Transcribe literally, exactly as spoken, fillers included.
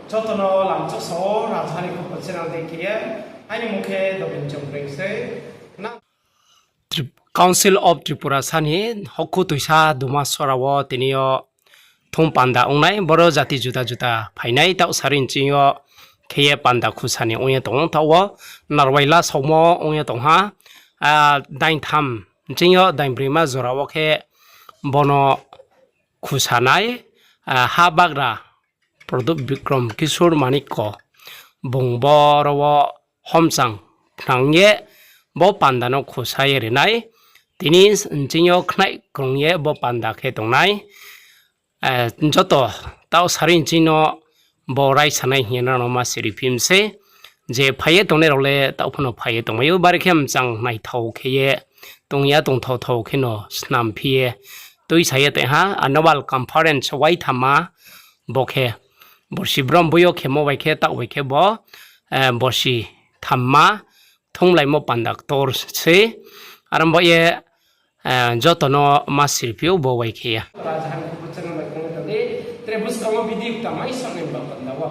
Joto no lamchak sao, Rajhani Khupur channel dei khe ye, aini mung khe Dobin Chongpreng sei. Council of Tripura sa ni hokhu tuisa Dumasora wo tini yo thung panda ong nai, boro jati juda juda phainai, taoh sari nching yo khe ye panda khusa ni ong ye tong ou, taoh wo Narwai Lasaomo ong ye tong ha, daintham nching yo dainbroima jora wo khe bono khusa nai, ha bagra Pradyot Bikram Kishore Manikya bung boro wo homchang khnang ye bo panda no khusa ye ri nai. Tini nching yo khnai krung ye bo panda khe tong nai. Joto taoh sari nching no bo raisa nai hing ye nrao no ma siri phi mi sei. Je phai ye tongnai rao le taoh pho no phai ye tongmai ou, bari khe mchang naithao khe ye tong ya tongthao thao khe no snam phi ye tuisa ye tong ha. Annual conference waithamma bo khe borsi brom boi yo khemo bai khe taoh bai khe bo borsi thamma thunglaimo panda ktor sei. Are ong ba ye joto no ma siri phi ou bo bai khe ye. Rajhani Khupur channel bai khe ong ye tong di, tre buskang wo video kta mai sonai ba panda wo.